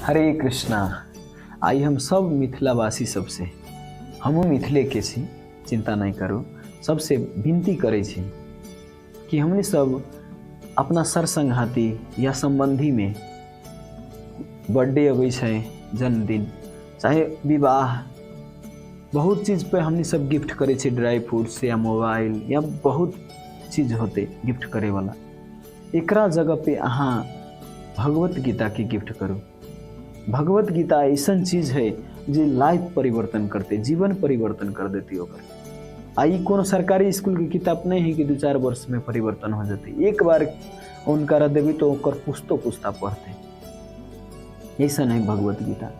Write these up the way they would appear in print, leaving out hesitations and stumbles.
हरे कृष्णा। आइ हम सब मिथिलावासी सबसे, हमहूँ मिथिलेके छी, चिंता नहीं करू, सबसे विनती करै छी कि हमनी सब अपना सर संघाती या संबंधी में बर्थडे अबै छै, जन्मदिन चाहे विवाह, बहुत चीज पे हमनी सब गिफ्ट करै छी, ड्राई फ्रूट्स या मोबाइल या बहुत चीज होते गिफ्ट करे वाला। एकरा जगह पे अहाँ भगवत गीता के गिफ्ट करू। भगवत गीता ऐसन चीज है जे लाइफ परिवर्तन करते, जीवन परिवर्तन कर देती ओकर। आ ई कोनो सरकारी स्कूल के किताब नहीं है कि 2-4 वर्ष में परिवर्तन हो जाते। एक बार उनका देवी तो ओकर पुस्तो पुस्ता पढ़ते। ऐसा नहीं भगवत गीता।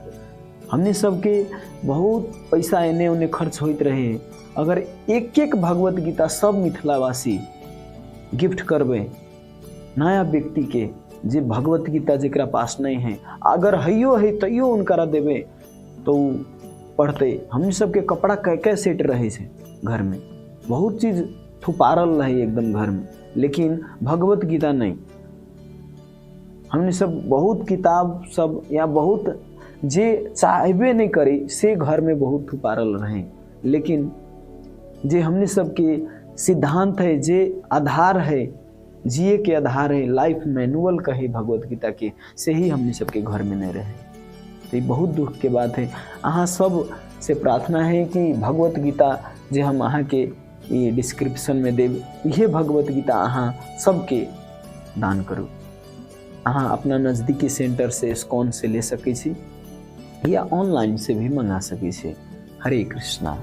हमने सबके बहुत पैसा एने ओने खर्च होइत रहे, अगर एक एक भगवत गीता सब मिथिलावासी गिफ्ट करबे नया व्यक्ति के, जे भगवत गीता जेकरा पास नहीं है, अगर हइयो है तैयो उनकरा देबे तो उ पढ़ते। हमने सबके कपड़ा कै कै सेट रहे छे घर में, बहुत चीज थुपारल रहे एकदम घर में, लेकिन भगवत गीता नहीं। हमने सब बहुत किताब सब या बहुत जे चाहबे नहीं करी से घर में बहुत थुपारल रहे, लेकिन जे हमने सबके सिद्धांत है, जे आधार है, जिए के आधार है, लाइफ मैनुअल कहे भगवत गीता के, से ही हमने सबके घर में नहीं रहे। तो ये बहुत दुख के बात है। अहाँ सब से प्रार्थना है कि भगवत गीता जे हम अहाँ के ये डिस्क्रिप्शन में देब, यह भगवत गीता अहाँ सबके दान करू। अहाँ अपना नज़दीकी सेंटर से इस्कॉन से ले सकै छी या ऑनलाइन से भी मंगा सकै छी। हरे कृष्णा।